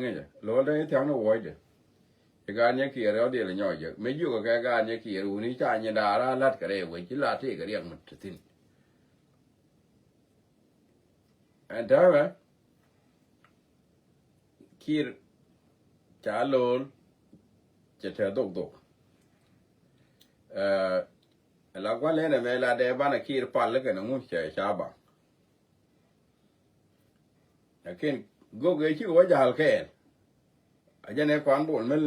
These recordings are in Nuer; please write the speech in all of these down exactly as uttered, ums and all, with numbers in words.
Ŋi̱cɛ lo̱l te i̱ thia̱ŋ ni wuɔ̱cdɛ. Ci gaat nyɛ kiɛɛr ɣä diɛl nyɔɔc jɛ mëë jiök kɛ gaat nyɛ kiɛɛr wuni ca nyin daara la̱t kɛ rɛy wec ci la tëëk kɛ riɛk mi te thi̱n. Ɛn täämɛ kiɛɛr ca lo̱l cɛ te dhok dhok. Ɛ la gua̱n lɛn ɛmɛ la dee banɛ kiɛɛr pal kɛn ŋu cɛ ca baŋ. Lakin gök ëë cikɛ wä ja̱l kɛɛl. A jɛn ɛ kɔan bol mel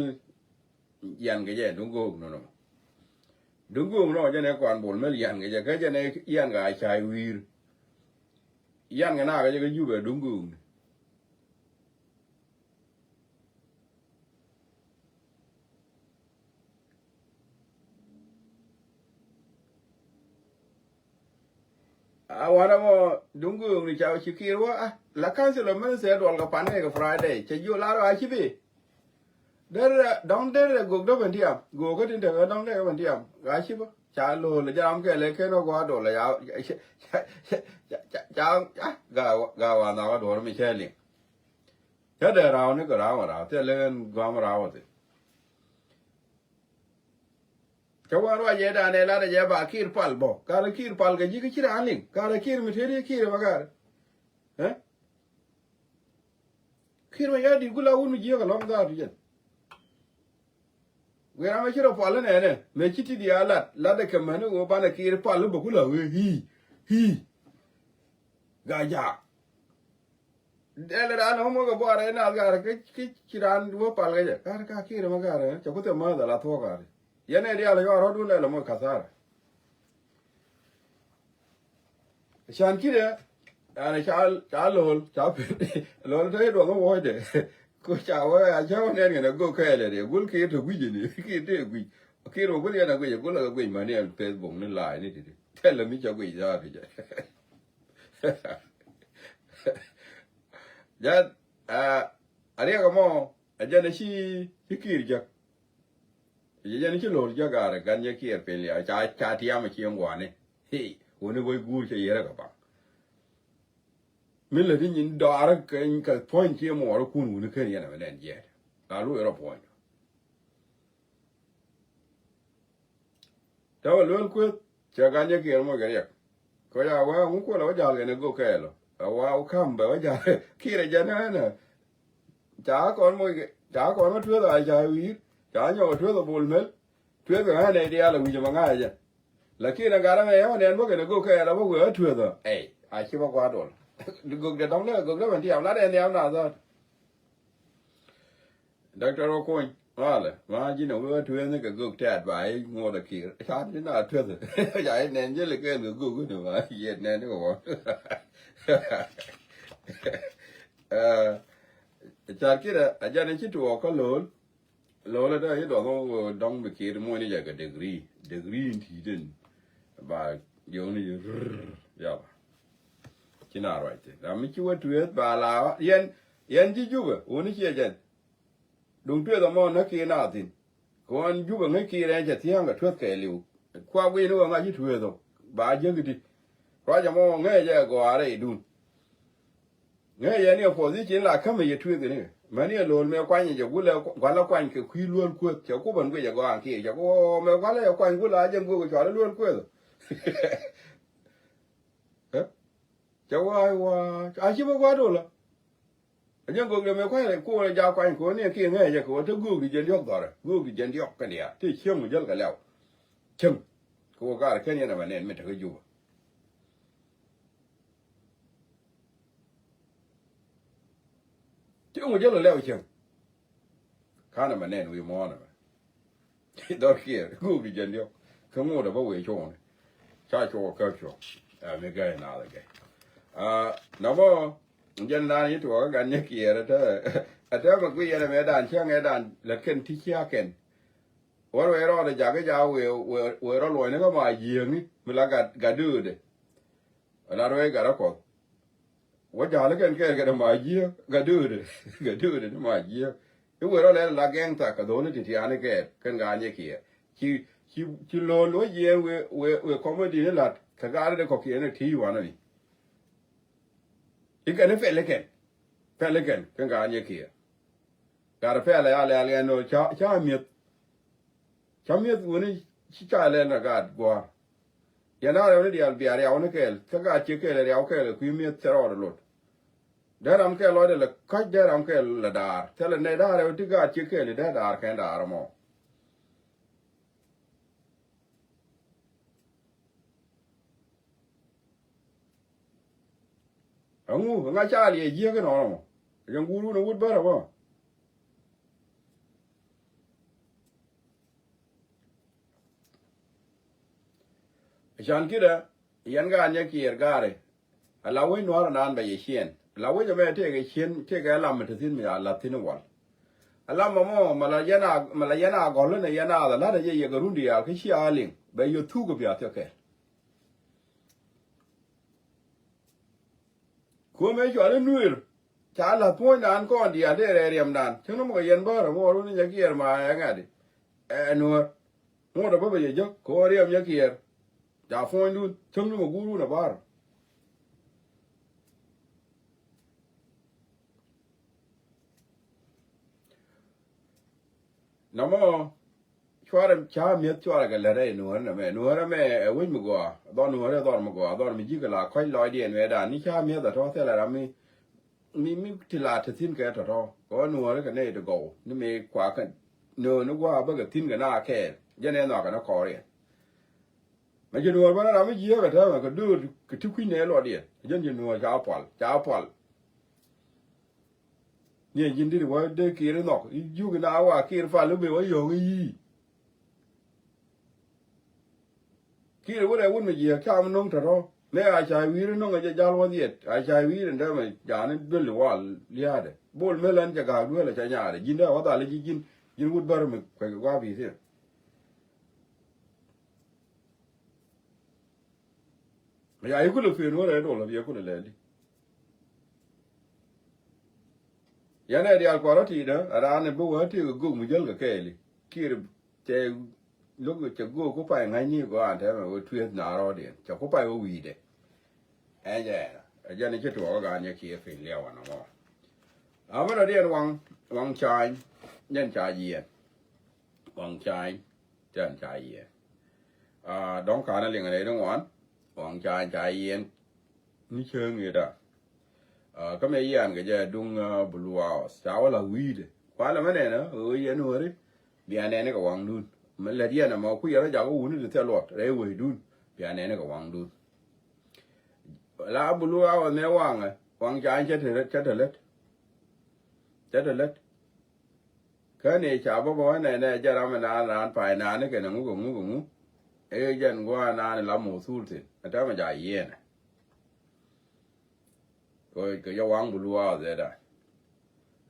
yan kɛ jɛ duŋ gök nɔnɔ. Duŋ gök nɔ jɛn ɛ kɔan bol mel yan kɛ jɛ kä jɛn ɛ yan kɛ a cay wi̱i̱r. Yan kɛ na kɛ jɛ kɛ Jubɛ duŋ gök ni. A wanɛ mɔ duŋ gök ni ca ci kiɛɛr wä a la council of minister duɔl kɛ pan kɛ Friday cɛ jiö lar a ci bi. Der dɔŋ der gök dɔ ben tiam gök kä tin te dɔŋ der ben tiam a ci bä ca lo̱l jɛ ram kɛ lɛ ken wä gua duɔl ya ca ga wa na wä duɔl mi cɛ liŋ. Cä dee raw ni kɛ raw raw thilɛ ɣän guam raw thi. Cä wä ruac yɛ danɛ lat ɛ jɛ ba kiɛɛr pal bä karɛ kiɛɛr pal kɛ ji̱ kä ci raan liŋ karɛ kiɛɛr mi tëëri kiɛɛr ma karɛ. Ɛ kiɛɛr ma ya di̱t ku la wun mi jiäk ɛlɔ̱ŋ dhaar ti jɛn. Wi̱i̱ ram ɛ ci rɔ pal inɛnɛ mëë ci ti diaal lat lat ɛ kɛ mäni ɣöö banɛ kiɛɛr pal bä ku la wee i̱ i̱. Ga jaak. Dɛl raan ɛ mɔ kɛ buarɛ in al gaarɛ kä ci raan wä pal kɛ jɛ gaarɛ ka kiirɛ mɛ gaarɛ cɛ ku thɛ mäth ala thuɔk gaarɛ. Yɛn ɛ diaal ɛ yɔa rɔ̱dun lɛl ɛ mɔ kathara. Can ki̱dɛ an ca lo̱l ca pet lo̱l te duɔth mɛ wuɔcdɛ. Ku ca wä a cä wä nɛn kɛn ɛ gök kɛɛlɛ dee gul kiir te guic ni kiir te guic. Kiir mɛ gul yɛn ɛ guic ɛ gul ɛ guic mäni ɛn Facebook ni la̱a̱c ni ti̱ti̱ thɛl ɛ mi cä guic dhaar ti jɛ. Jɛ a riɛk ɛmɔ a jɛn ci ci kiir jek. Jɛ jɛn ci lo̱l jek a rɛ gan jɛ kiɛɛr piny liaw ca ca tiam ci ŋuani. Hii wuni wec guur cɛ yɛrɛ kɛ baŋ. Min lɛ ti nyin dɔaarä kɛ puɔ̱ny ci muɔɔrä kun wuni ken yɛn ɛmɛ nɛn jiɛɛt la lu yɛrɛ puɔ̱ny. Tɛ wä luel kueth cɛ gan jɛ kiɛɛr moc kɛ riɛk. Kɔ ya wä ŋu kuɔlɛ wä jal kɛn ɛ gök kɛɛlɔ ɛ wa wä kam bɛ wä jal kiɛɛr ɛ jɛ nɛnɛ. Ca kɔn moc kɛ ca kɔn wä tueth a ca wi̱i̱r ca nyɔk ɛ tueth ɛ bol mel. Tueth kɛ ɣän ɛ diaal ɛ wi̱c ɛ ma ŋa̱c ɛ jɛ. Lakin ɛ gat ɛmɛ yɛ wä nɛn bä kɛn ɛ gök kɛɛlɔ bä wee wä tueth ɛ ɛy a ci bä gua̱a̱r dol. Gök dɛ dɔ̱ŋ lɛ gök dɛ mɛn tiam lat ɛ nhiam na dhɔt. Doctor Okony malɛ ma ji̱n a wee tueethni kɛ gök tɛ̈t ba i̱ ŋot a kir ca ti na tueeth. Ca i̱ nɛn jeli kɛɛl kɛ gök ni ma yet nɛn ni kɛ wä. Car kit a jani ci tuɔɔk kä lo̱l. Lo̱l a dee i̱ duɔth wä dɔŋ bi kir muɔ̱ni jɛ kɛ degree degree in ti̱i̱t in. Ba jiɔkni ji̱ rrr yaba. Ci na ruac thi̱n ram mi ci wä tueeth ba la yɛn yɛn ji̱ Jubɛ wuni ciɛ jɛn. Duŋ tueeth ɛmɔ näk kiɛ na thi̱n. Kɛ ɣän Jubɛ ŋäc kiɛ rɛɛn cɛ thia̱a̱ŋ kɛ tueeth kɛɛliw. Kua guic ni wä ŋa̱c ci tueeth ɔ ba jiäk i̱di. Ruac ɛmɔ ŋäc jɛ gɔaarɛ idun. Ŋäc jɛ ni ɛ puɔth i̱ cin la kämɛ yɛ tueeth kɛ ni kɛ mäni ɛ lo̱l mɛ kuany jɛ gulɛ gua̱lä kuany kɛ kui̱ luäl kueth cɛ ku bän guic ɛ gɔaa kiɛ cɛ ku ɣɔɔ mɛ gua̱lä ɛ kuany gulɛ a jɛ gök ɛ cuarɛ luäl kueth. Cɛ wa̱a̱ wa̱a̱ a ci bä gua̱a̱r dolä. A jɛ gök dɛ mɛ kua̱c rɛ ko̱o̱r ɛ jaak kuany ko̱o̱r ni ɛ kiɛ ŋäc jɛ kɛ wä te gök di jɛ diɔ̱k dhɔrɛ gök di jɛ diɔ̱k kɛ diaal te cieŋ mi jäl kɛ lɛw. Cieŋ kɛ wä kaar kɛn yɛn ɛ mɛ nɛn mi tekɛ Jubä. Cieŋ mi jäl kɛ lɛw cieŋ. Ka̱n ɛmɛ nɛn wi̱i̱ muɔ̱ɔ̱n ɛmɛ. Dhɔr kiɛ guk di jɛn diɔk kä ŋot ɛ bä wee cuɔɔni. Ca cuɔɔk kä cuɔɔk. Ɛ mi gäi naath ɛ gäi. Namɔ jɛn naan yi tuɔɔk ɛ gan nyɛ kiɛɛr ɛ tɛ ɛ tɛ mɛ kui̱ yɛn ɛmɛ dan cäŋ ɛ dan lät kɛn ti cia kɛn. Wär wee rɔɔdɛ jakä ja wee wee rɔ luɔ̱nyni kä ma jiääŋi mi la gat gat döödɛ. Lat wee gat rɔ kɔth. Wä ja̱l kɛn kɛɛl kɛn ma jiääk gat döödɛ gat döödɛ ni ma jiääk. I̱ wee rɔ lɛl la gɛŋ thak kɛ dho̱o̱ni ti tiaani kɛɛl kɛn gaa nyɛ kiɛ. Ci ci ci lo̱o̱l wä jiɛɛn wee wee wee kɔmɛdi ni lat kɛ gaa ri dee kɔkiɛn ɛ ti yuanä ni. I̱ kɛn i̱ pɛl ikɛn pɛl ikɛn kɛn gaa nyɛ kiɛ. Gat pɛl ya lɛl yɛn nɔ ca, ca mi̱eth. Ca mi̱eth wuni ci ca lɛl na gaat gua̱a̱r. Yɛn a rɛw ni diaal bia riaw ni kɛɛl. Kä gaat ciek kɛɛl riaw kɛɛl kui̱ mi̱eth thɛr ɔɔd lot. Dee ram kɛɛl lɔcdɛ lɛ ka̱c, dee ram kɛɛl lɛ daar. Thilɛ nɛy da̱a̱r rɛw ti gaat ciek kɛɛl i̱ dee daar kɛn daar mɔ. Ɛŋu ŋa ca liɛ jiäk inɔnɔ mɔ? Yɛn guur wun a wut bärä mɔ. Can ki̱dä yɛn gaat nyɛ kiɛɛr gaari. Ala wec nua̱r anan bɛ yɛ ciɛn. Ala wec ɛmɛ tëëkɛ ciɛn, tëëkɛ alam mi te thi̱n mi a la̱th thi̱n i̱ wal. Alam ɛmɔ mɛ la yɛn a, mɛ la yɛn a gɔ̱l inɛ yɛn a dhɛ la̱t ɛ jɛ yɛ kɛ run diaal kä ci a liŋ bɛ yɛ thuk kɛ bia thiɔ̱k kɛɛl. Kuɔmɛ cual i̱ nuëër ca la̱th puɔ̱nydan kɔn diaal dee rɛɛ riɛmdan. Cäŋ ni mɔ yɛn bäär ɛmɔ run i̱ nyɛ kiɛɛr ma ɛ ŋa̱di. Ɛ nuäär ŋot ɛ bä bɛ yɛ jek kɛ ɣöö riɛm nyɛ kiɛɛr. Ca puɔ̱nydun cäŋ ni mɔ guurun ɛ bäär. Nɔmɔ cuarɛ ca mi̱eth cuarɛ kɛ lät rɛy nuɔ̱ɔ̱rä nɛmɛ. Nuɔ̱ɔ̱rä mɛ ɛ wec mi gɔaa, dhɔr nuɔ̱ɔ̱rä dhɔr mi gɔaa, dhɔr mi ji̱ kɛ la kɔ̱c lɔcdiɛn wɛɛdan ni ca mi̱eth ɛ tɔ̱ thilɛ ram mi, mi, mi ti la te thi̱n kɛ tɔ̱tɔ̱. Kɛ ɣöö nuɔ̱ɔ̱rä kɛ nɛy ti gɔw ni mëë kuakä nööni gua̱a̱ bäkɛ thi̱n kɛ na kɛɛl. Jɛn ɛ nhɔakɛ ni kɔɔriɛn. Mɛ ji̱ nuɔ̱ɔ̱r bä na ram mi jiääk ɛ täämɛ kɛ döör kɛ ti kui̱ny nɛ luɔtdiɛn. Jɛn ji̱ nuɔ̱ɔ̱r ca pual, ca pual. Ni ji̱n dit wä dee kiir inhɔk i̱ jiuk ina wa kiir pal i̱ ben wä yɔ̱ŋ i̱ yi̱i̱. Kiir i̱ wä rɛɛ wut mi jiääk cam no̱ŋ tɔ̱tɔ̱. Mëë a ca wi̱i̱r inɔ̱ŋ ɛ jɛ jal wä dhiɛt a ca wi̱i̱r in dee mɛ jaani duel i̱ wal lia̱a̱dɛ. Bol mël ɛn cɛ ga̱a̱k duel ɛ cɛ nyaarɛ ji̱n dee wä dhal i̱ ji̱ ji̱n, ji̱n wut bär mi kuec kɛ gua̱a̱p i̱ thi̱n. Ya i̱ kulɛ pen wä rɛɛ dol a bi a kulɛ lɛli. Yɛn ɛ diaal kɔrɔ ti̱i̱dä a raan ɛ bi wä tëëk ɛ gök mi jäl kɛ kɛɛli. Kiir cɛ lo̱k cɛ gök ku pay ŋa̱cni gɔaa ɛn tɛmɛ wä tueth na rɔɔdiɛn cɛ ku pay wä wi̱i̱dɛ. Ɛn jɛ ɛn ɛ jɛn i̱ ci tuɔɔk ɛ gaan yɛ kiɛ piny liɛw ɛn ɛmɔ. Amä dɔ̱diɛn waŋ, waŋ ca̱a̱ny jɛn ca jiɛɛn. Waŋ ca̱a̱ny. Cɛn ca yiɛn. Aa, dɔ̱ŋ ka̱n a liŋ a nɛy ti ŋuan. Waŋ ca̱a̱ny ca yiɛn. Ni cäŋ i̱ da. Aa, kä mɛ yian kɛ jɛ duŋ, aa, Blue House ca wä la̱th wi̱i̱dɛ. Kualɛ mɛ nɛnɛ ɣöö yɛn wääri. Bia nɛni kɛ waŋdun. Mɛ lät yɛn ɛmɔ ku yɛn rɔ jakä wuni ti thil luɔt rɛy wecdun. Bia nɛni kɛ waŋdun. La Blue House nɛ waŋɛ waŋ ca̱a̱ny cä te lät, cä te lät. Cä te lät. Kä ni ca bä bä wä nɛnɛ jɛ ram mi naan raan pay naan ni kɛn ɛŋu kɛ ŋu kɛ ŋu. Ɛ jɛn gua̱a̱ naan la mothul thin ɛ tɛmɛ ja yiɛnɛ. Kɛ kɛ jɛ waŋ Blue House ɛ da.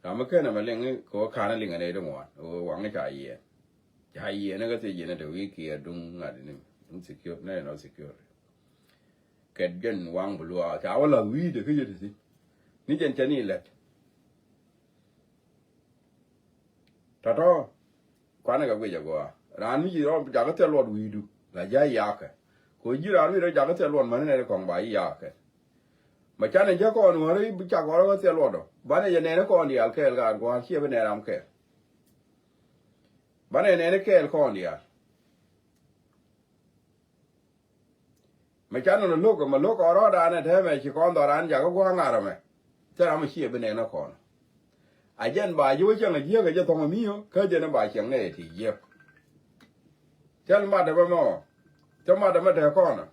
Ram mi ken ɛmɛ liŋ kɛ wä ka̱n liŋ ɛ nɛy ti ŋuan ɛ wä waŋ ca yiɛn. Ca yiɛn ɛ kɛ thiec yɛn ɛ te wi̱i̱ kiɛ duŋ ŋa̱t ni insecure nɛ nɔ secure. Kɛt jɛn waŋ Blue House ca wä la̱th wi̱i̱dɛ kä yet thi̱n. Ni jɛn cɛ ni lɛt. Tɔ̱tɔ̱ kuanɛ kɛ guic agɔaa raan mi ci rɔ jakä thil luɔt wi̱i̱du la ja̱ yakɛ. Kɛ ji̱ raan mi rɔ jakä thil luɔt mäni nɛn kɔŋ ba yi yakɛ. Ma canɛ jɛ kɔn wä rɔ i̱ bi cak ɣɔrɔ kä thil luɔt ɔ banɛ jɛ nɛn kɔn diaal kɛɛl gaat gua̱a̱r ciɛ bi nɛn ram kɛɛl. Banɛ nɛn kɛɛl kɔn diaal. Mɛ ca nɔnɔ lo̱k mɛ lo̱k kɔn rɔɔdan ɛ tɛmɛ ci kɔn dhɔran jakä gua̱a̱ŋ ŋa̱r ɛmɛ. Thil ram mɛ ciɛ bi nɛn ɛ kɔn. A jɛn ba ji̱ wä cäŋ a jiäk ɛ jɛ thɔŋ ɛ mi̱i̱ kä jɛn ɛ ba ciɛŋ nɛ ɛ ti jiäk. Thil mat ɛmɛ mɔ thil mat ɛmɛ te kɔn ɛ.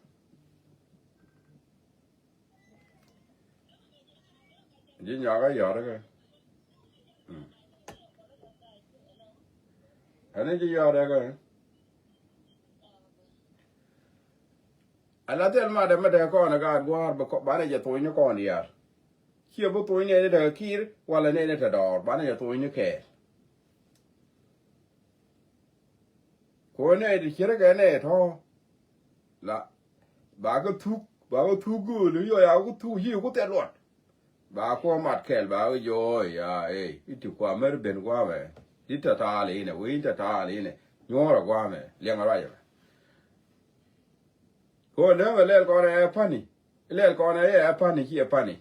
Ji̱ nyɔakä yɔt ɛ kɛ. Ɛn ji̱ yɔt ɛ kɛ. Ala thil mat ɛmɛ te kɔn ɛ gaat gua̱a̱r banɛ jɛ thony ni kɔn diaal. Ciɛ bi thony nɛy ni te kɛ kiir wala nɛy ni te dɔɔr banɛ jɛ thony ni kɛɛl. Kɛ ɣöö nɛy ti cierä kɛ nɛy tɔ̱ la ba kä thuk ba kä thuk gööl yɔ ya ku thuk yi ku thɛt luɔt. Ba kuɔ mat kɛl ba kä jɔɔy ya ey i̱ ti kua mɛr ben guamɛ. I̱ tɛ taal inɛ wee i̱ tɛ taal inɛ nyuɔ̱ɔ̱rɛ guamɛ liɛŋ ruacɛ mɛ. Kɛ ɣöö näämɛ lɛl kɔn ɛ pani. Lɛl kɔn ɛ ɛ pani ci ɛ pani.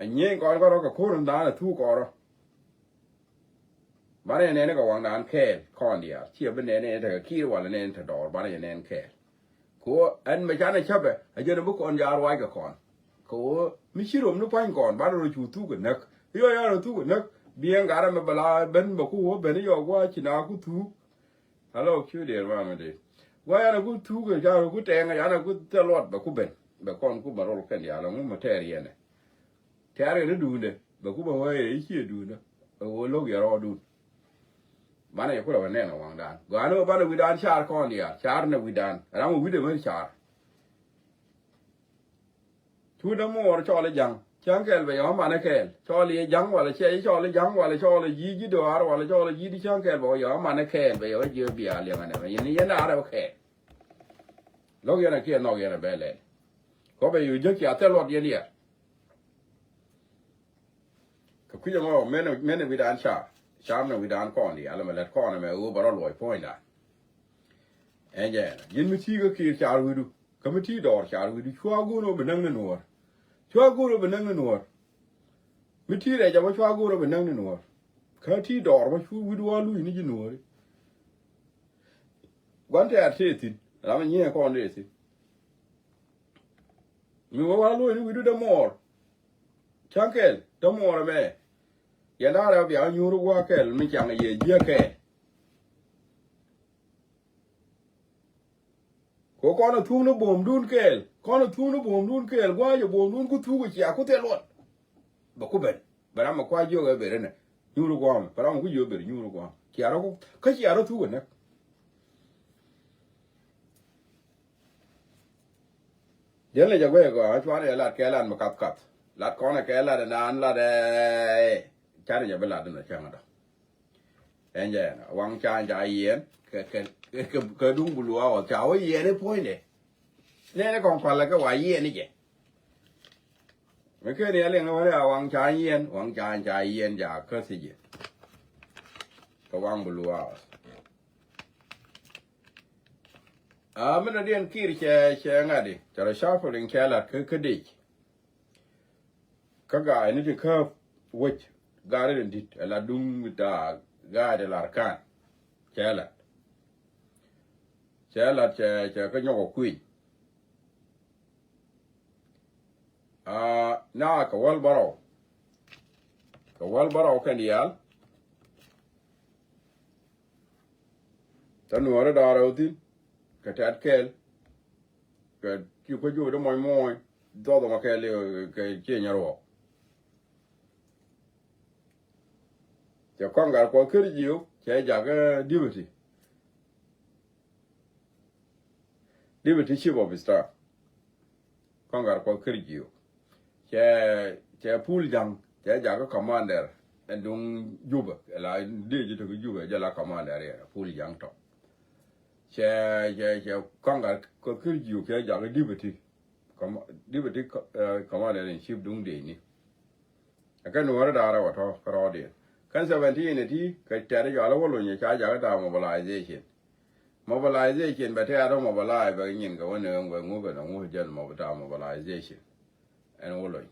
Ɛ nyieny kɔn kärɔ kɛ ko̱r in dhan ɛ thuk kɔrɔ. Banɛ yɛ nɛn kɛ waŋdan kɛɛl kɔn diaal. Ciɛ bi nɛn in tekɛ kiir walɛ nɛn in te dɔɔr, banɛ yɛ nɛn kɛɛl. Kɛ ɣöö ɛn mɛ canɛ cäpɛ, ɛ jɛn ɛ bi kɔn jaar wac kɛ kɔn. Kɛ ɣöö mi ci rom ni pua̱ny kɔn, banɛ rɔ cu thuk ɛ näk. Yɔ yan rɔ thuk ɛ näk, bi ɛn gat ɛmɛ bɛ la ben bɛ ku ɣöö ben yɔ gua̱a̱ ci na ku thuk. Alo, cu diɛɛr mamɛ dee. Gua̱a̱ yan ɛ ku thuk ɛ, yan ɛ ku tɛŋ, yan ɛ ku thil luɔt bɛ ku ben. Bɛ kɔn ku bɛ rol kɛn diaal, ɛŋu mɛ tɛɛr yɛn ɛ. Tɛ̈r kɛ ni duundɛ bɛ ku bɛ wee i̱ ciɛ duundɛ. Bɛ wee lo̱k yɛ rɔɔdun. Banɛ yɛ kulɛ wä nɛn ɛ waŋdan. Gɔaa ni wä banɛ wi̱dan car kɔn diaal, car nɛ wi̱dan. Ram wä wi̱dɛ mär car. Cu dämuɔɔr cɔl i̱ ja̱ŋ. Cäŋ kɛl bɛ yɛ wä manɛ kɛɛl. Cɔl i̱ ja̱ŋ walɛ cɛ i̱ cɔl i̱ ja̱ŋ walɛ cɔl i̱ ji̱ ji̱ dɔaar walɛ cɔl i̱ ji̱ di cäŋ kɛl bɛ wä yɛ wä manɛ kɛɛl bɛ yɛ wä jiɛ bia liɛŋɛ nɛ. Yɛn yɛn daarɛ wä kɛɛl. Lo̱k yɛn ɛ kiɛ nhɔk yɛn ɛ bɛ lɛl. Kɔ bɛ yɛ wä jiäk cia thil luɔt yɛn yɛ. Kɛ kui̱c ɛmɔ mɛn, mɛn wi̱dan car. Car nɛ wi̱dan kɔn diaal ɛmɛ lät kɔn ɛmɛ ɣöö bɛ rɔ luɔc puɔ̱nydan. Ɛn jɛ ɛn ji̱n mi ti̱i̱ kä kiir car wi̱du. Kä mi ti̱i̱ dɔɔr car wi̱du cua go̱o̱r ɣöö bi näk ni nuɔ̱ɔ̱r. Cua go̱o̱r ɣöö bi näk ni nuɔ̱ɔ̱r. Mi ti̱i̱ rɛc ɛmɔ cua go̱o̱r ɣöö bi näk ni nuɔ̱ɔ̱r. Kä ti̱i̱ dɔɔr mɔ cu wi̱du wa luc ni ji̱ nuɔ̱ɔ̱ri. Gua̱n tɛɛr tëë thi̱n ram mi nyiee kɔn tëë thi̱n. Mi wä wa luɔ̱c ni wi̱cdu dämuɔɔr. Cäŋ kɛl dämuɔɔr ɛmɛ. Yɛn da̱rɛ bia nyuur gua̱a̱ kɛl mi caŋ yɛ jiäk kɛɛl. Kɛ kɔn ɛ thuk ni buɔ̱mdun kɛɛl, kɔn ɛ thuk ni buɔ̱mdun kɛɛl, gua̱a̱ jɛ buɔ̱mdun ku thuk ɛ cia ku thil luɔt. Bɛ ku ben bɛ ram ɛ kua jiök ɛ ber inɛ. Nyuur gua̱a̱ mɛ bɛ ram ɛ ku jiök ber nyuur gua̱a̱. Cia rɔ ku kä cia rɔ thuk ɛ näk. Diɛn lɛ jɛ guɛy gɔaa cuarɛ jɛ lat kɛ lat mi kath kath. Lat kɔn ɛ kɛ lat ɛ naan lat ɛ. Canɛ jɛ bi lat in ɛ cäŋ ɛ dɔ̱. Ɛn jɛ ɛn waŋ ca ca yiɛn kɛ kɛ kɛ kɛ duŋ bulu a wä ca wä yiɛn i̱ puɔ̱nydɛ. Nɛn i̱ kɔŋ palä kɛ wa yiɛn i̱ jɛ. Mi ken yɛ liŋ wä ni a waŋ ca yiɛn waŋ ca ca yiɛn ja käthi jɛ. Kɛ waŋ bulu a wä. A mi nɔ diɛn kir cɛ cɛ ŋa̱di cɛ rɔ sharpling cɛ lat kä kä dec. Kä ga̱a̱c ni ti käp wec ga̱a̱c ni di̱t ɛ la duŋ mi da̱a̱ ga̱a̱c ɛ lar ka̱n. Cɛ lat cɛ lat cɛ cɛ kä nyɔk ɛ kui̱ny. Aa na kɛ wäl bärɔw kɛ wäl bärɔw kɛn diaal. Tä nuɔ̱ɔ̱rä da̱a̱ rɛw thi̱n kɛ tɛ̈t kɛɛl. Kɛ ci kuec juɔ̱k dee mɔc muɔ̱ɔ̱ny dhuɔth ɛmɔ kɛɛl kɛ ciëny ɛ ruɔ̱ɔ̱k. Cɛ kɔŋ gat kuɔth ker jiök cɛ jakä deputy. Deputy chief of staff. Kɔŋ gat kuɔth ker jiök. Cɛ cɛ pul ja̱ŋ cɛ jakä commander. Ɛn duŋ Jubɛ ɛ la dee ji̱ tek Jubɛ jɛ la commander yɛ pul ja̱ŋ tɔ. Cɛ cɛ cɛ kɔŋ gat kuɔth ker jiök cɛ jakä deputy. Deputy commander in chief duŋ dee ni. Ɛ kɛ nuɔ̱ɔ̱ri da̱a̱r ɛ wä tɔ̱ kärɔɔdiɛn kɛn seventeen ɛ ti kɛ tɛ̈t jɔal ɛ wä lony ɛ ca jakä da̱a̱ mobilization. Mobilization bɛ tɛ̈t ɛ mobilize bɛ nyin kɛ wä ni ŋuɛ ŋuɛ bɛ nɔ ŋuɛ jɛn mɔ bi ta̱a̱ mobilization. Ɛn wä lony.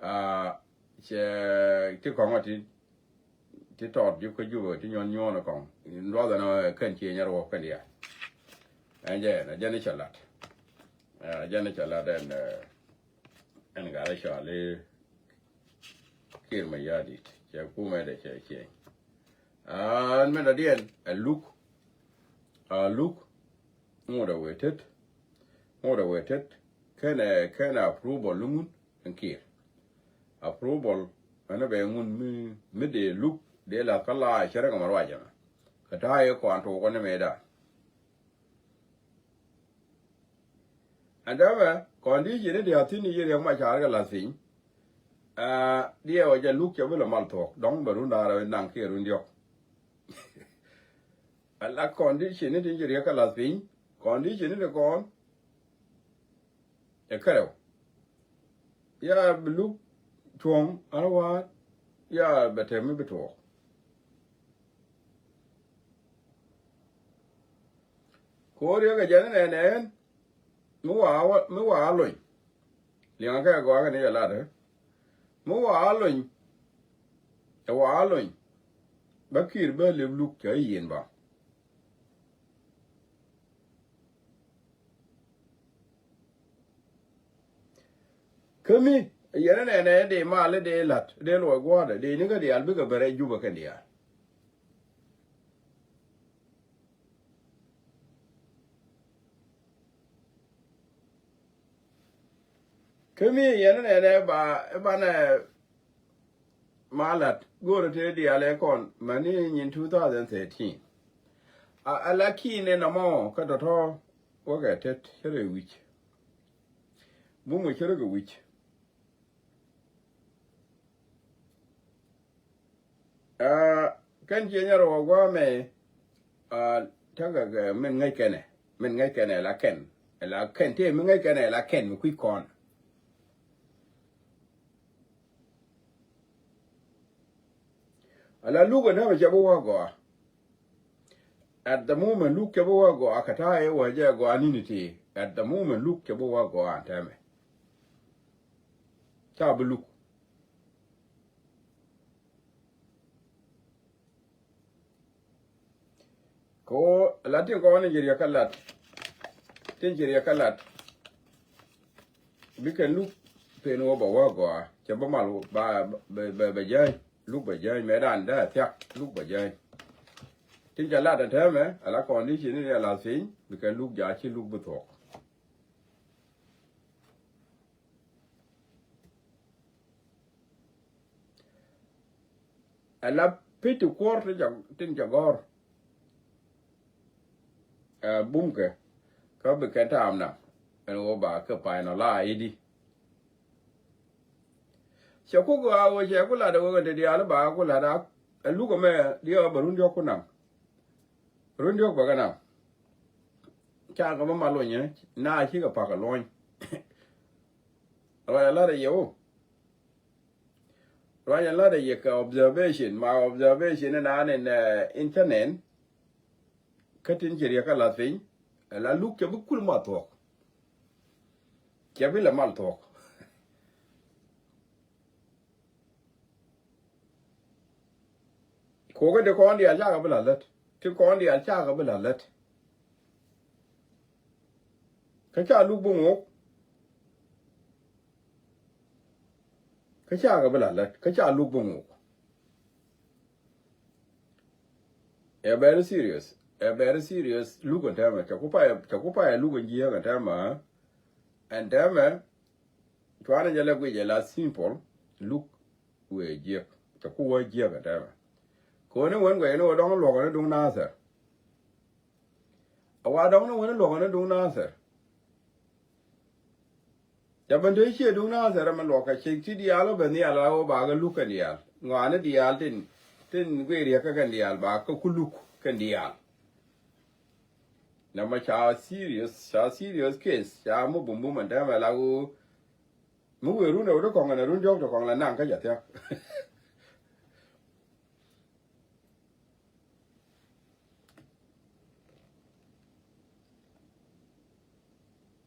Aa cɛ ti kɔŋä ti ti tɔt ji̱ kä Jubɛ ti nyuɔn nyuɔn kɔŋ. Luath ɛn ɛ kɛn cieny ɛ ruɔk kɛn diaal. Ɛn jɛ ɛn ɛ jɛn i̱ cɛ lat. Ɛ jɛn i̱ cɛ lat ɛn ɛ ɛn gat i̱ cɔal i̱ Kiir Mayardit cɛ kumɛ dɛ cɛ cieny. Ɛn mɛn dɔ̱diɛn ɛ luk. Ɛ luk. Ŋot ɛ wee tet. Ŋot ɛ wee tet. Kɛn ɛ kɛn ɛ approval ni ŋun. Ɛn Kiir. Approval ɛn ɛ bɛ ŋun mi mi dee luk dee la kä la cɛ rɛŋ mɛ ruac ɛmɛ. Kɛ ta̱a̱ yɛ kɔan tuukɔ ni mëëdan. Ɛn dämɛ condition ni diaal thi̱n ni yi Riɛk Macar kɛ la̱th piny. Aa diɛɛwä jɛ luk cɛ bi lɛ mal thuɔ̱k dɔ̱ŋ bɛ run da̱a̱r ɛ naŋ kiɛ run diɔ̱k. Ala condition ni ti ci Riɛk kɛ la̱th piny condition ni ti kɔn. Ɛ kärɛw. Ya bi luk cuɔ̱ŋ an wa̱a̱t ya bɛ tɛm mi bi tuɔɔk. Ko̱o̱r yɛ kɛ jɛn nɛn ɛn mi wa mi wa lony. Liɛŋɛ kɛ gɔaa kɛ ni jɛ lat ɛ Mi wa a lony, ɛ wa a lony, bä Kiir bä lep Luk cɛ i̱ yieen ba. Kä mi yɛn nɛnɛ dee mal dee la̱t dee luɔc gua̱a̱dɛ dee ni kä diaal bikɛ bɛ rɛy Jubɛ kɛn diaal. Kä mi yɛn nɛnɛ ba, banɛ ma lat go̱o̱rä tëë diaal ɛ kɔn mäni nyin two thousand thirteen. A, a la ki̱i̱n ɛ nɔmɔ kä tɔ̱tɔ̱ wäkɛ tet cärɛ wi̱c. Bumɛ cärɛ kɛ wi̱c. Aa, kɛn ciɛ nyɛ rɔ wä guamɛ, aa, tekɛ kɛ min ŋäc kɛnɛ, min ŋäc kɛnɛ la kɛn, la kɛn tëë min ŋäc kɛnɛ la kɛn mi kui̱ kɔn. Ala Luk ɛ nɛmɛ cɛ bi wä gɔaa. At the moment Luk cɛ bi wä gɔaa kɛ ta̱a̱ ɛ wä jɛ gɔaa ni̱ni ti. At the moment Luk cɛ bi wä gɔaa an tɛmɛ. Ca bi Luk. Kɛ ɣöö la tin kɔn in ci riɛk kä lat. Tin ci riɛk kä lat. Bikɛ Luk pen ɣöö bɛ wä gɔaa cɛ bä mal ba bɛ bɛ jäny. Luk bɛ jäny mɛ dan dee thiak Luk bɛ jäny. Tin ca lat ɛn tɛmɛ ala condition in ya lath piny bikɛ Luk ja ci Luk bi thuɔk. Ala pity kuɔr tin ca, tin ca gɔr. Ɛ bumkɛ kä bikɛ taam na ɛn ɣöö ba kɛ pay nɔ la i̱di. Cɛ ku gɔaa wee cɛ ku lat ɛ wee kɛ te diaal ba ku lat a Luk ɛmɛ diɛ bɛ run diɔk ku nam. Run diɔk bɛ kɛ nam. Ca kɛ bä ma lonyɛ na cikɛ pak ɛ lony. Ruac ɛ lat ɛ yɛ wo. Ruac ɛ lat ɛ yɛ kɛ observation ma observation in an in internet. Kä tin ci riɛk kä lath piny ɛ la Luk cɛ bi kul ma thuɔk. Cɛ bi lɛ mal thuɔk. Kokɛ ti kɔn diaal cakɛ bi la lät ti kɔn diaal cakɛ bi la lät. Kä ca Luk bi ŋok. Kä cakɛ bi la lät kä ca Luk bi ŋok. Ɛ very serious. Ɛ very serious Luk ɛn tɛmɛ cɛ ku payɛ cɛ ku payɛ Luk ɛn jiääk ɛn tɛmɛ. Ɛn tɛmɛ cuanɛ jɛ lɛ guic ɛ la simple Luk wëë jiäk. Cɛ ku wä jiäk ɛ tɛmɛ. Kɛ ɣöö ni wen guɛc ni wä dɔ̱ŋ luɔk ɛ ni duŋ Nathɛr. A wa dɔ̱ŋ ni wen luɔk ɛ ni duŋ Nathɛr. Ca ben te ciɛ duŋ Nathɛr ɛmɛ luɔk kɛ cik ti diaal wä ben nhial a wä bakɛ Luk kɛn diaal ŋɔaani diaal tin tin guic riɛk kä kɛn diaal bakɛ ku Luk kɛn diaal. Nɛmɛ ca serious ca serious case ca mi bumbum ɛn tɛmɛ la wä. Mi wëë run ɛ wä ti kɔŋ ɛn ɛ run diɔ̱k ti kɔŋ la naŋ kä jɛ thia̱k.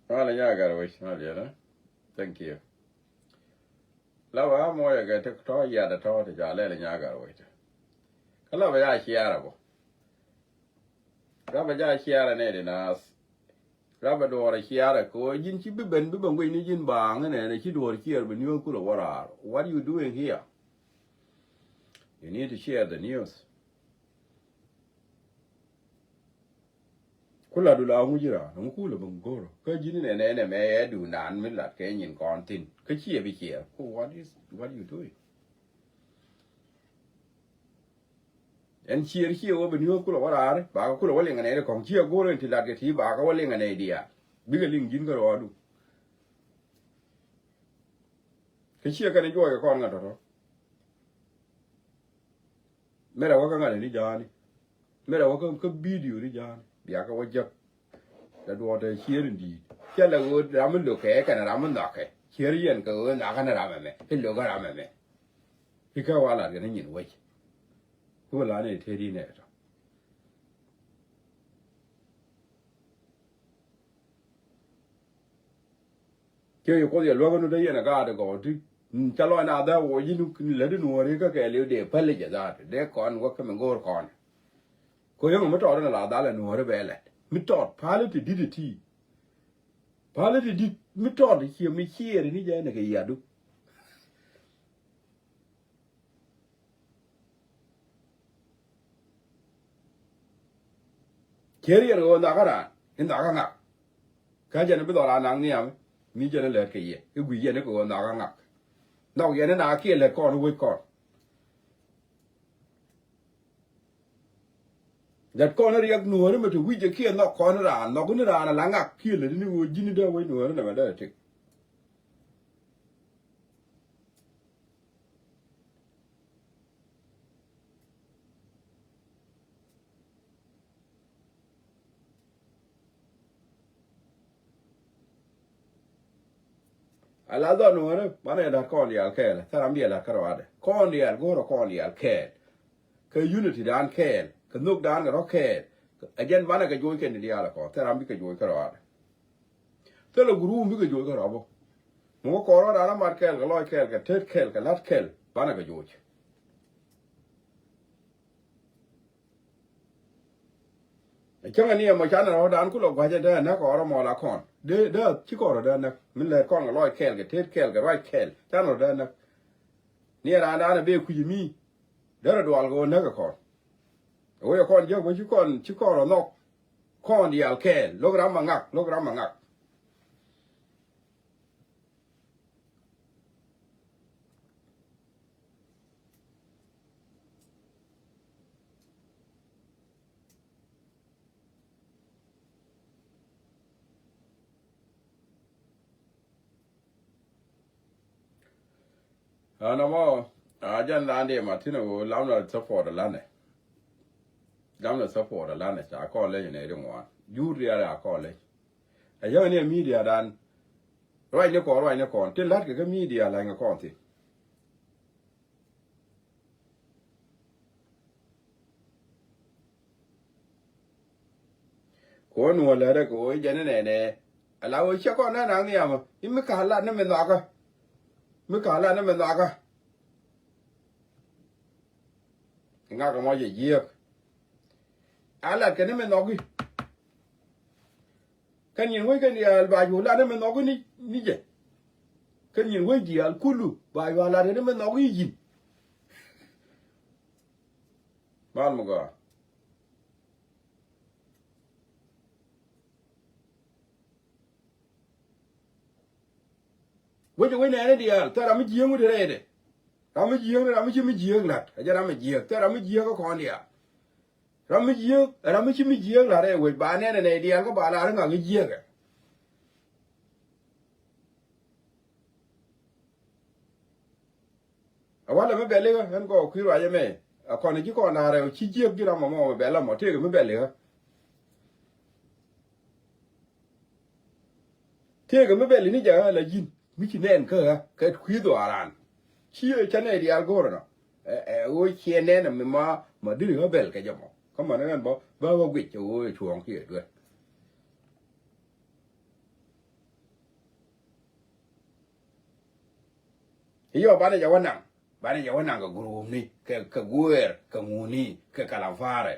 Malɛ nyagar wec malɛ yɛn. Thank you. Labɛ a muɔcɛ kɛ ti tɔ̱ yat ɛ tɔ̱ ti ca lɛl nyagar wec. Kä labɛ ya ciaar ɛ bɔ. Rabɛ ja ciarɛ nɛ di naath. Rabɛ duɔɔrɛ ciarɛ kɛ ɣöö ji̱n ci bi ben bi ben guic ni ji̱n baaŋ inɛnɛ ci duɔɔr ciɛɛr bi niööth kulɛ wä raar. What you doing here? You need to share the news. Ku latdu la ŋuci raan ŋu kulɛ ben go̱rä kä ji̱n inɛnɛ inɛ mɛ ɛ duun naan mi lat kɛ nyin kɔn thi̱n kä ciɛ bi ciɛɛr. Ku what is what you doing? Ɛn ciɛɛr ciɛ wä bi niööth kulɛ wä raari bakä kulɛ wä liŋɛ nɛy ti kɔ̱ŋ ciɛ go̱o̱r ɛn ti lat kɛ ti bakä wä liŋɛ nɛy diaal. Bikɛ liŋ ji̱n kä rɔɔdu. Kä ciɛ kɛn juɔc kɛ kɔn ŋa̱t tɔ̱tɔ̱. Mɛrɛ wä kä ŋa̱t ni ja̱a̱ni. Mɛrɛ wä kä video ni ja̱a̱ni biakä wä jäk. Kɛ duɔ̱ɔ̱tɛ cier in di̱i̱t cɛ lɛ ɣöö ram mi lo̱kɛ kɛnɛ ram mi nhɔakɛ cier yɛn kɛ ɣöö nhɔakɛ ni ram ɛmɛ i̱ lo̱kɛ ram ɛmɛ. I̱ kä wa lat kɛ ni nyin wec. I̱ wä la ni tëëdi nɛ tɔ. Kiɛ yɛ kuoth yɛ luäk ni dee yɛn ɛ gaat ɛ gɔw ti. Ca lɔc na dhɛ wä ji̱n lät in wäri kä kɛɛliw dee päl jɛ dhaat dee kɔn wä kä mi go̱o̱r kɔn. Ko yäŋ mi tɔɔt in la dhal in wäri bɛ lɛt mi tɔɔt päl ti di̱t ti. Päl ti di̱t mi tɔɔt ciɛ mi ciɛɛr ni jɛ ni kɛ yiadu. Cier yɛn kɛ ɣöö nhɔakä raan in nhɔakä ŋak. Kä jɛn bi dhɔl a naŋ nhiam mi jɛn lät kɛ yɛ i̱ gui̱c yɛn kɛ ɣöö nhɔakä ŋak. Nhɔk yɛn in a kiɛ lät kɔn wec kɔn. Lät kɔn riɛk nuɔ̱ɔ̱ri mi ti wi̱c jɛ kiɛ nhɔk kɔn raan nhɔk ni raan a la ŋak kiɛ lät ni ɣöö ji̱n dee wec nuɔ̱ɔ̱ri nɛmɛ dee tik. A la dhɔn nuɔ̱ɔ̱rä banɛ yɛ la̱t kɔn diaal kɛɛl thɛr am bi yɛ la̱t kärɔadɛ kɔn diaal go̱o̱rä kɔn diaal kɛɛl. Kɛ unity dan kɛɛl kɛ nhök dan kɛ rɔ̱ kɛɛl. A jɛn banɛ kɛ joc kɛn diaal kɔn thɛr am bi kɛ joc kärɔadɛ. Thilɛ guruum bikɛ joc kä rɔbɔ. Mi wä kɔɔr wä raan amat kɛɛl kɛ lɔc kɛɛl kɛ tet kɛɛl kɛ la̱t kɛɛl banɛ kɛ joc. Cäŋɛ ni ɛmɔ canɛ rɔ̱dan kulɛ gua̱cɛ dee näk kɔɔr ɛmɔ la kɔn dee dee ci kɔɔr dee näk min lɛt kɔn kɛ lɔc kɛɛl kɛ tet kɛɛl kɛ ruac kɛɛl canɛ rɔ̱ dee näk. Ni ɛ raandan ɛ bee kui̱c mi derɛ dual kɛ ɣöö näk ɛ kɔn. Ɛ wee ɛ kɔn jiäk bä ci kɔn ci kɔn rɔ nhɔk. Kɔn diaal kɛɛl lo̱k ram ma ŋak lo̱k ram ma ŋak. Ɛn ɛmɔ a jɛn lan di ma thin a ɣöö lamnɛ support a lanɛ. Lamnɛ support a lanɛ ca kɔn leny nɛ ri ŋuan jur diaal a kɔn leny. A yäŋ ni a media dan ruacni kɔn ruacni kɔn tin la̱tkɛ kä media la̱ny kɛ kɔn thin. Kɛ ɣöö nuɔ̱ɔ̱r lät rɛ kɛ ɣöö jɛn inɛnɛ ala ɣöö ciɛ kɔn nɛn naŋ nhiam i̱ mi ka̱a̱k lat ni mi nhɔakä. Mi ka̱a̱k lat ni mi nhɔakä. Ŋak ɛmɔ jɛ jiääk a lat kɛ ni mi nhɔki. Kɛn nyin wec kɛn diaal ba cu lat ni mi nhɔki ni jɛ. Kɛn nyin wec diaal kulu ba cu a lat kɛ ni mi nhɔki ji̱n. Mal mi gɔaa. Wec wec nɛɛni diaal thɛr ram mi jiääk mi te rɛydɛ. Ram mi jiääk ni ram mi ci mi jiääk la̱t a jɛ ram mi jiääk thɛr ram mi jiääk kä kɔn diaal. Ram mi jiääk ram mi ci mi jiääk la̱t rɛy wec ba nɛɛnɛ nɛy diaal kä ba la̱r ŋak i̱ jiääkɛ. A walɛ mi bɛl ikä ɣän kɔ kui̱ ruac ɛmɛ. A kɔn ci kɔn da̱a̱r rɛw ci jiäk ji̱ ram mɔmɔ mi bɛl amɔ tëëkɛ mi bɛl ikä. Tëëkɛ mi bɛl ini jɛ ɣä la ji̱n mi ci nɛɛn kä ɣä kɛ kui̱ dhuaaran. Ci ɛ cä nɛy diaal go̱o̱r ɛnɔ. Ɛ ɛ ɣöö ciɛ nɛɛn ɛmɛ ma ma diri ɣä bɛl kɛ jɛ mɔ kä mani ɣän bä bä ɣä guic ɛ ɣöö ɛ cuɔ̱ɔ̱ŋ kiɛ duer. Iyɔ banɛ jɛ wä naŋ banɛ jɛ wä naŋ kɛ guruumni kɛ kɛ gueer kɛ ŋuni kɛ kalafaarɛ.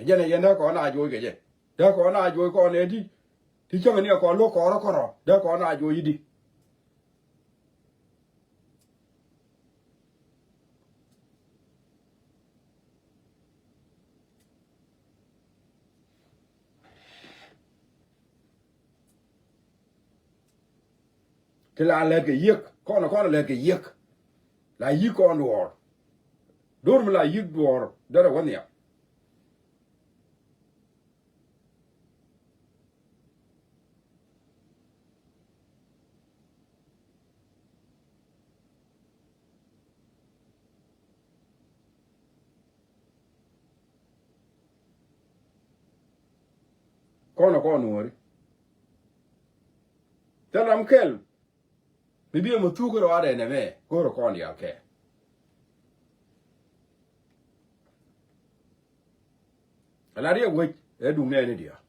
Jɛn ɛ yɛn dee kɔn a joc kɛ jɛ dee kɔn a joc kɔn ɛ ti ti cäŋ ni ɛ kɔn lo̱k kɔn rɔ kɔn rɔ dee kɔn a joc i̱di. Ti la lɛt kɛ yiëk kɔn kɔn lɛt kɛ yiëk. La yiëk kɔn duɔɔr. Do̱r mi la yiëk duɔɔr derɛ wä nhiam. Kɔn ɛ kɔn nuɔ̱ɔ̱ri. Thil ram kɛl mi bi ɛmɔ thuk kärɔaadɛ nɛmɛ go̱o̱rɛ kɔn diaal kɛ. Ala riɛk wec Ɛ duŋ nɛɛni diaal.